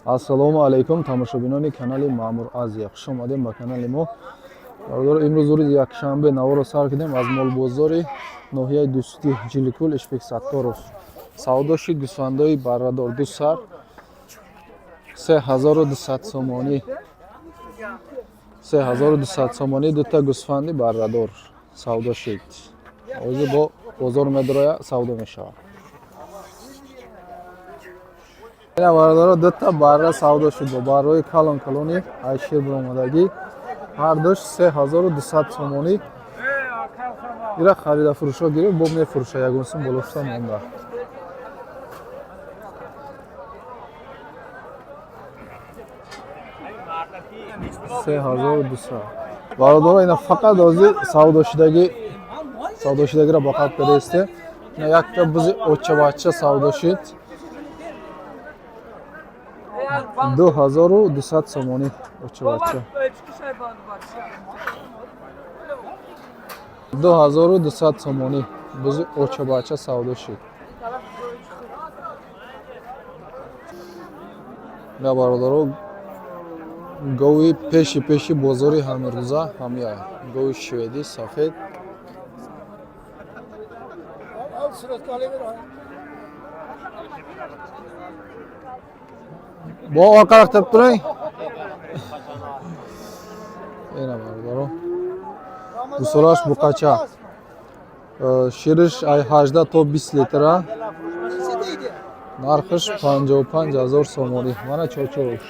Ассалому алайкум, тамошобинони канали Маъмур Азия, хуш омадем ба канали мо. Бародаро, имрӯз рӯзи якшанбе наворо сар кардем аз молбозори ноҳияи Дӯстӣ, Ҷиликул, Ишбек Сатторов. Савдо шид гӯсфандои баррадор, ду сар, 3200 сомонӣ, 3200 сомонӣ дута гӯсфанди баррадор савдо шид. Ҳозир бо бозор медроя, савдо мешавад. Ина, бародаро, дута барра савдо шуд бо баррои калон калони айшир биромадагӣ, ҳардуш 3200 сомонӣ. Ира харидафурӯшо гирифт, бо мефурӯша, ягон сум болошта монда. 3200, бародаро. Ина фақат ҳозир савдошудагӣ, савдошудагиро ба қабд кардаисте. Ина якта бузи очабача савдо шуд, 2200 сомонӣ очабача, 2200 сомонӣ бузи очабача савдо шуд. Ина, бародаро, гови пеши пеши бозори ҳамирӯза ҳамия, гови шведӣ сафед. Бо orqaroq turing. Ина, бародаро, гусолаш буқача, шириш ай 18 то 20 литра, нархиш 55 ҳазор сомонӣ. Мана чочош.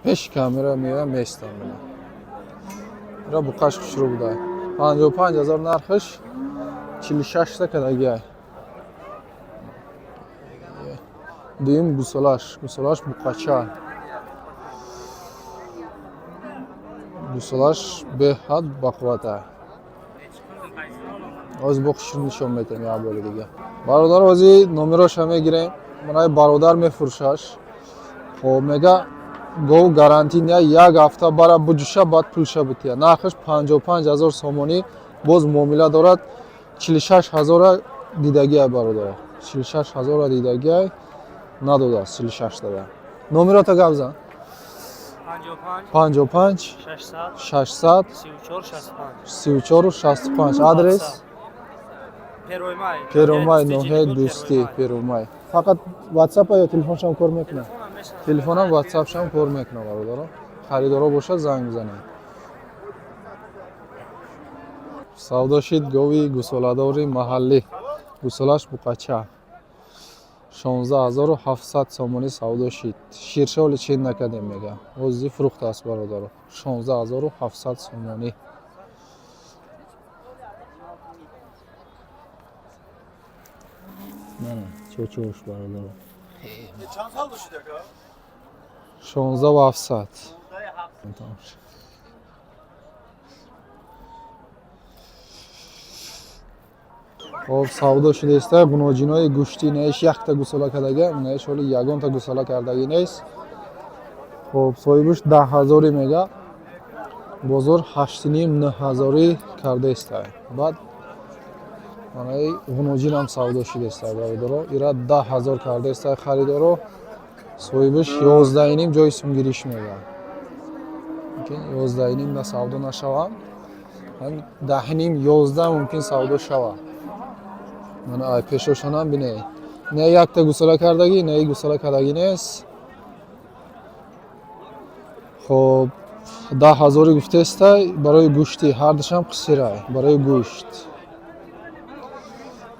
Пеши камера меоям, местам. Мина, ира буқаш хушрӯ буда, 55 ҳазор нархиш, 46-та кадагиай. Дуюм гусолаш, гусолаш буқача, гусолаш беҳад бақуввата. Ҳозир бо хушрӯ нишон метем як бори дига, бародар. Ҳозир номероша мегирем. Манаи бародар мефурӯшаш. Хоб, мега, гов гарантия, як ҳафта бара буҷуша, баъд пулша бития. Нархаш 55 ҳазор сомонӣ, боз муомила дорад. 46 ҳазора дидагиай, бародар, 46 ҳазора дидагиай, надодааст 46 дада. Номерота гап зан. 55 55 600 600 34 65. 34 65. Адрес? Первый май. Первомай, ноҳияи Дӯстӣ, Первомай. Фақат ватсапа ё телефоншам кор мекунад? Телефонам, ватсапшам кор мекунад. Бародаро, харидоро бошад, занг бизанед. Савдо шид гови гусоладори маҳаллӣ, гусолаш буқача, 16 700 сомонӣ савдо шид. Ширшоли чин накардем, мега, ҳозир фурӯхтааст, бародаро, 16 700 сомонӣ. Мана чочош, бародаро. Чанд сол дошид, ака? 16 700. Тамом шуд. Хоб, савдо шудааста гуноҷинои гӯштӣ. Наиш якта гусола кардага, наиш ҳоли ягонта гусола кардагӣ нест. Хоб, соҳибаш 10 ҳазорӣ мега, бозор 8,5, 9 ҳазорӣ кардаиста. Баъд манаи гуноҷинам савдо шудааста, бародаро, ира 10 ҳазор кардаиста харидоро, соҳибаш 11,5 ҷои сумгириш мега. Мумкин 11,5 на савдо нашавам, 10,5, 11 мумкин савдо шавад. Мана ай пешошонам бине, не якта гусола кардагӣ, не гусола кардагӣ нест. Хоб, 10 ҳазорӣ гуфтестай барои гӯшти, ҳардушам қисирай барои гӯшт.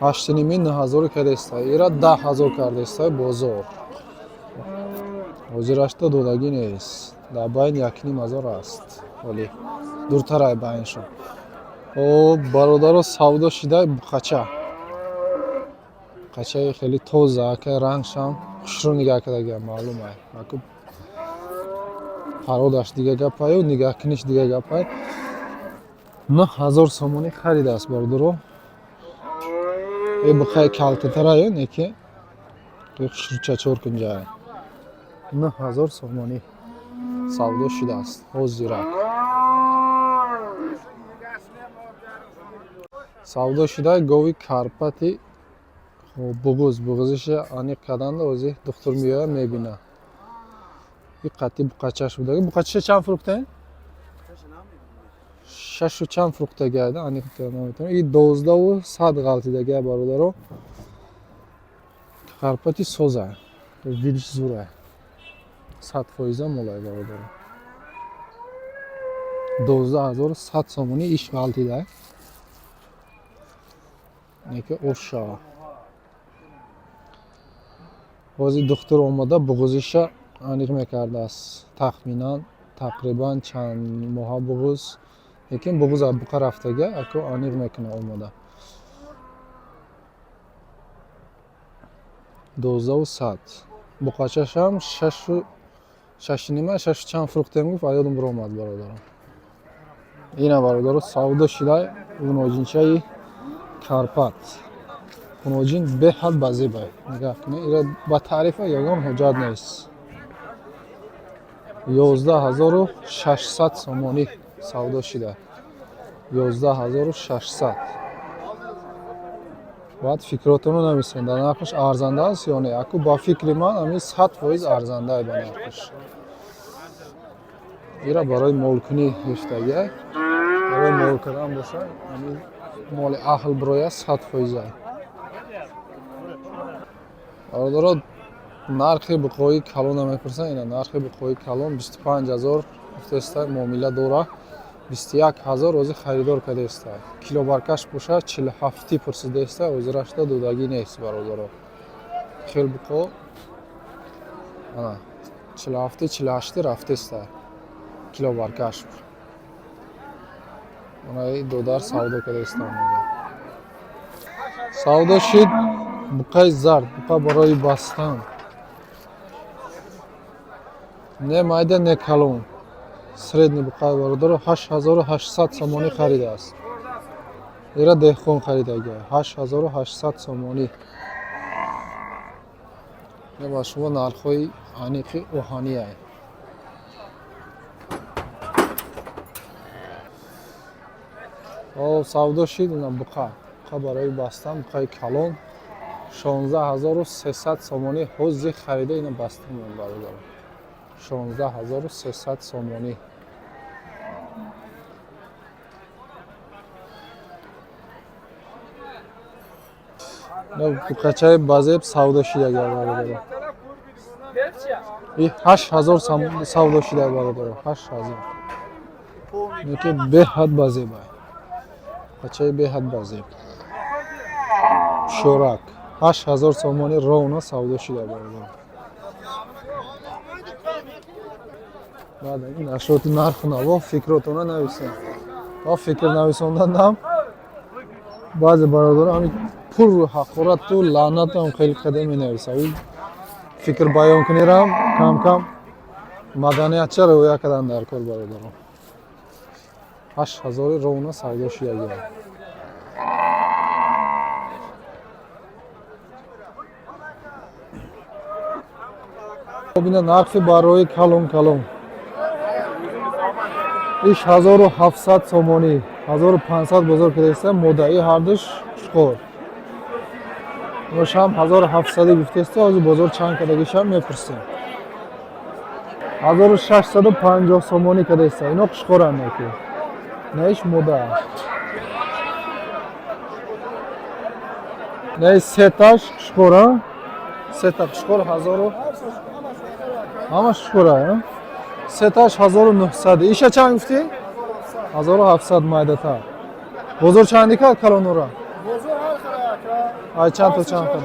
8,5, 9 ҳазорӣ кардестай, ира 10 ҳазор кардестай бозор. Ҳозирашта додагӣ нест, дар байн 1,5 ҳазор аст, вале дуртарай байншон. Хоб, бародаро, савдо шидай буқача, қачаи хеле тоза, ака, рангшам хушрӯ нигаҳ кардагиам, маълум ай. Аку пародаш дига гапаю, нигаҳкуниш дига гапай. 9 ҳазор сомонӣ харидааст, бародаро. Э, буқаи калтатараю, неки хушрӯча чор кунҷай, 9 ҳазор сомонӣ. Савдо шудааст ҳозирак. Савдо шуда гови Карпати буғуз, буғузиша аниқ карданда ози духтур меояд, мебина. И қатъи буқачаш будаги. Буқачаша чанд фурӯхтем? Шашу чанд фурӯхтагиада, аниқ наметавонам. И 12 100 ғалтидагия, бародаро. Карпати соза, видиш зура, 100% молай, бародаро. 12 100 сомонӣ иш ғалтида, неки ош шава. Ҳозир духтур омада буғузиша аниқ мекардааст, тахминан, тақрибан чанд моҳа буғуз, лекин буғуз аз буқа рафтага, ако аниқ мекуна омада. 12 100, буқачашам шашу шашу нима, шашу чанд фурӯхтем гуфт, аёдум биромад, бародарам. Ина, бародаро, савдо шуда гуноҷинчаи Карпат. Гуноҷин беҳад базебай, нигаҳ кунед, ира ба таърифа ягон ҳуҷҷат нест. 11 600 сомонӣ савдо шуда, 11 600. Баъд фикротонро нависед, дар нархаш арзанда аст ё не. Аку ба фикри ман ами 100% арзандае ба нархаш. Ира барои молкунӣ гирифтагиай, барои мол кардан боша, ами моли аҳл бироя, 100%. Бародаро, нархи буқои калона мепурсанд. Ина нархи буқои калон 25 000 гуфтаеста, муомила дора. 21 000 ози харидор кардааста. Килобаркаш боша 47 пурсидааста, озирашда додагӣ нест, бародаро. Хел буқо ана 47, 48 рафтеста килобаркаш. Онаи додар савдо кардааста. Савдо шид буқаи зард, буқа барои бастан, не майда, не калон, средний буқаи, бародаро. 8800 сомонӣ харидааст ира деҳқон, харидага 8800 сомонӣ. Ба шумо нархҳои аниқи оҳанияй. Савдо шид ина буқа, буқа барои бастан, буқаи калон 16 300 сомонӣ ҳозир харида, ина бастан, бародаро, 16 300 сомонӣ. Буқачаи базеб савдо шидага, бародаро. И 8000 савдо шида, бародаро, 8000. Неки беҳад базеба, буқачаи беҳад базеб, шорак, 8000 сомонӣ ровно савдо шида, бародаро. Баъд ин ашроти нарху наво фикротона нависем ва фикр нависонданам баъзе бародаро ҳами пур ҳақорату лаънатам хеле қадам менависад. Фикр баён кунирам кам кам маданиятча риоя кардан дар кор, бародаро. 8000 ровно савдо шидагиам. Бина нархи барои калон калон иш 1700 сомонӣ, 1500 бозор кардааста. Модаи ҳардуш чуқур ошам 1700 гуфтааста, ҳозир бозор чанд кардагишам мепурсем. 1650 сомонӣ кардааста. Ино қушқоранд, ки наиш мода, наи сеташ қушқора, сета қушқор ҳазору ҳамаш қушқора, сеташ 1900. Иша чанд гуфтӣ? 1700 майдатар. Бозор чанди кард калонора? Ай чанд то чанд кард?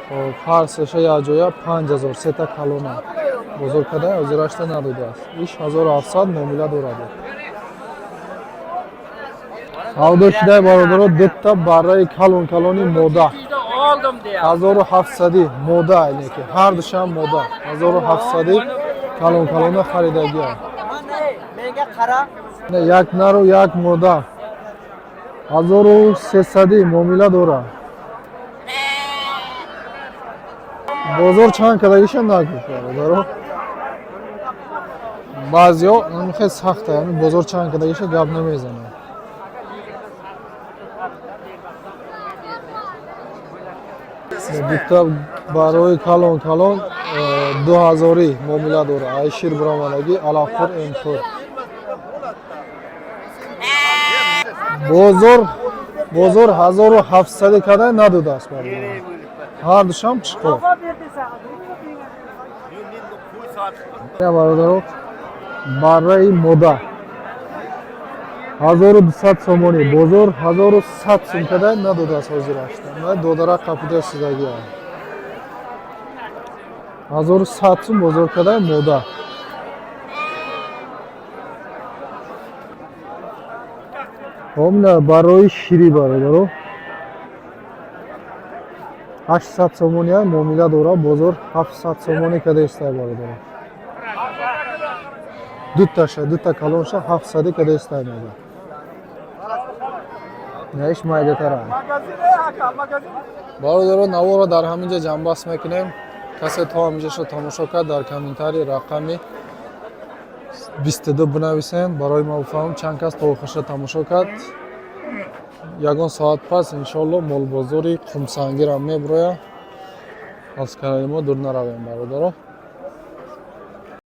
Хоб, ҳар сеша якҷоя 5000, сета калона бозор карда, ҳозирашта надодааст. Иш 1700 муомила дорад. Савдо шудаи, бародаро, дутта барраи калон калони мода 1700, мода, неки ҳардушам мода, 1700, калон калона харидагиа. Як нару як мода 1300 муомила дорад. Бозор чанд кардагиша нагуфт, бародаро. Баъзеҳо хеле сахта, ҳамин бозор чанд кардагиша гап намезанад. Дута барои калон калон 2000 муомила дора. Ай шир биромадагӣ, алафхӯр, эмхӯр. Бозор 1700 кадай надодааст, бародар. Ҳар душам чиқор. Я, бародаро, барраи мода 1200 сомонӣ, бозор 1100 сум кадай надодааст ҳозирашта. Ма додара қапида сизагия. 1100 сум бозор кадай мода. Омна барои ширӣ, бародаро, 800 сомония муомила дора, бозор 700 сомонӣ када истай, бародаро. Дуташа, дута калонша 700 када истай мода. Наиш майдатара. Бародаро, наворо дар ҳамин ҷа ҷамъбаст мекунем. Касе то ҳаминҷаша тамошо кард, дар комментарий рақами 22 бинависен, барои ма бифаҳмам чанд кас то охирша тамошо кард. Ягон соат пас, иншоалло, молбозори Қумсангирам меброя. Аз канали мо дур наравем, бародаро.